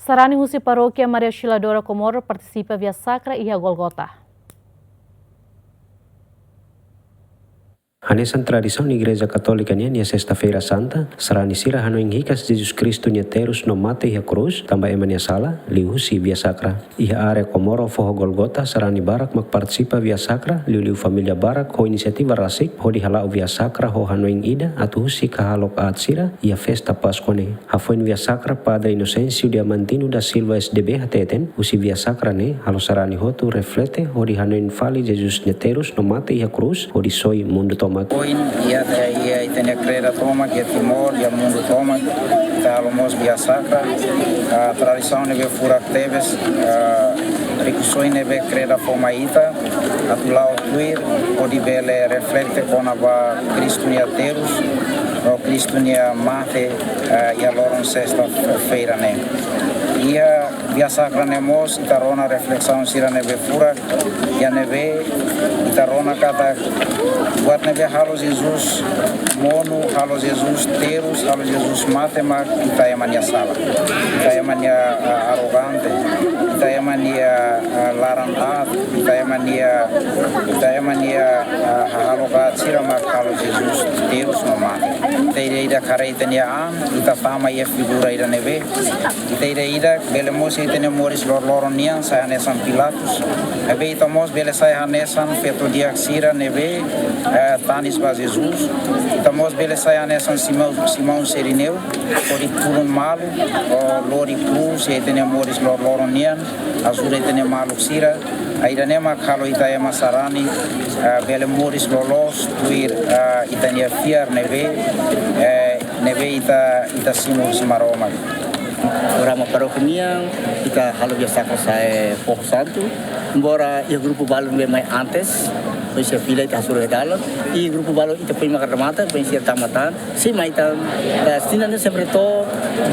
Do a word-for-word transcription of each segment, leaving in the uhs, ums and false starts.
Sarani husi Parókia Maria Auxiliadora Comoro partisipa Via Sacra iha Gólgota. Hanesan tradisaun Igreja Katólika nian, iha Sesta-feira Santa, sarani sira hanoin hikas Jesus Kristu nia terus no mate iha krús tanba ema nia sala, liuhusi Via Sacra. Iha área Comoro foho Gólgota, sarani barak mak partisipa Via Sacra, liuliu família barak ho inisiativa rasik hodi hala'o Via Sacra ho hanoin ida atu husik hahalok aat sira iha festa Páskua ne'e. Hafoin Via Sacra, Padre Inocêncio Diamantino da Silva, S D B, hateten, husi Via Sacra ne'e halo sarani hotu reflete hodi hanoin fali Jesus nia terus no mate iha krús hodi soi mundu tomak. Ohin, iha, iha ita-nia kreda tomak, iha Timor, iha mundu tomak, ita halo mós Via Sacra, ah, tradisaun ne'ebé furak tebes, ah, rikusoin ne'ebé kreda fó mai ita, atu la'o tuir, hodi bele reflete kona-ba Kristu nia terus, no Kristu nia mate, eh, iha loron Sesta-feira ne'e. Iha Via Sacra ne'e mós, ita rona reflesaun sira ne'ebé furak, iha ne'ebé ita rona katak buat ne'ebé halo Jesus monu, halo Jesus terus, halo Jesus mate mak ita ema nia sala. Ita ema nia, ah, arrogante, ita ema nia, ah, laran aat, ita ema nia, ita ema nia, ah, hahalok aat sira mak halo Jesus terus no mate. Ita ida-idak haree ita-nia an, ita tama iha figura ida ne'ebé. Ita ida-idak bele mós ita-nia moris loroloron nian sai hanesan Pilatus. Ne'ebé ita mós bele sai hanesan feto di'ak sira ne'ebé, eh, tanis ba Jesus. Ita mós bele sai hanesan Simão, Simão Sirineu, hodi tulun malu, lori krús iha ita-nia moris loroloron nian, ajuda ita-nia maluk sira. Ida-ne'e mak halo ita ema sarani, eh, bele moris loloos tuir, eh, ita-nia fiar ne'ebé, eh, ne'ebé ita, ita simu husi Maromak. Programa parókia nian, ita halo Via Sacra sai Foho Santu. Embora iha grupu balu ne'ebé mai antes, depois iha fila ita hasoru iha dalan, i grupu balu ita foin maka remata, foin sira tama tan, sei mai tan, eh, sina ne'e sempre to'o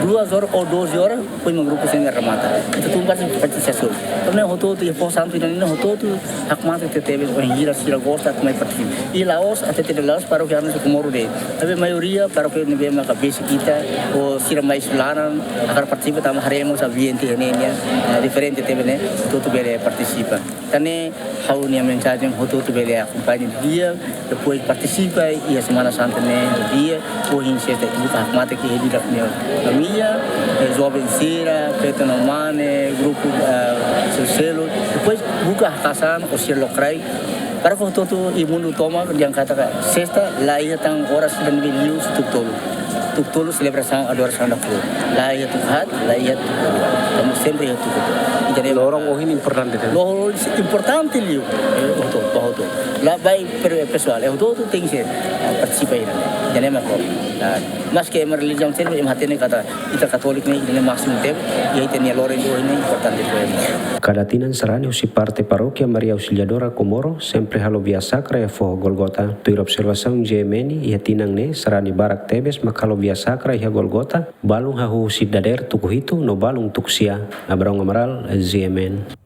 duas horas ou doze horas, foin mak grupu sira remata. Ita tun parte, parte sasoi. Tanba ne'e hotu-hotu iha Foho Santu ida-ne'e hotu-hotu hakmatek tebes, bainhira sira gosta atu mai partisipa. I la'ós, até tebes la'ós parókia hanesan Comoro de'it. Tapi maioria parókia ne'ebé maka besik ita, ou sira mai husi laran, hakarak partisipa tanba haree mós ambiente ne'e nian, eh, diferente tebes ne'e, hotu-hotu bele partisipa. Tan ne'e ha'u-nia mensajen, hotu-hotu bele akompaña di'ak, depois partisipa iha Semana Santa ne'e di'ak, ohin sesta, buka hakmatek iha ida-idak nia família, eh, joven sira, feto no mane, grupu, eh, selu-seluk, depois buka haka'as an ho sira lokraik, para ke hotu-hotu iha mundu tomak dehan katak sesta la iha tan oras ida ne'ebé liu husi tuku tolu. Tuku tolu selebrasaun adorasaun da kor. La iha tuku haat, la iha tuku tolu. Tanba sempre iha tuku tolu. Entaun, loron ohin importante, kan? Loron importante liu. Eh, hotu, ba hotu. La ba per-, pesoál, eh, hotu-hotu tenke, eh, partisipa iha. Entaun, ema ko. Ah, maske ema relijiaun seluk, ema hatene katak ita Katóliku ne'e, ida-ne'e másimu tebes, i ita-nia loron ohin ne'e importante tebes. Kada tinan sarani husi parte Parókia Maria Auxiliadora Comoro sempre halo Via Sacra iha foho Gólgota. Tuir observasaun G M N, iha tinan ne'e sarani barak tebes mak halo Via Sacra iha Gólgota, balun hahú husi dadeer tuku hitu no balun tuku sia. Abraão Amaral, G M N.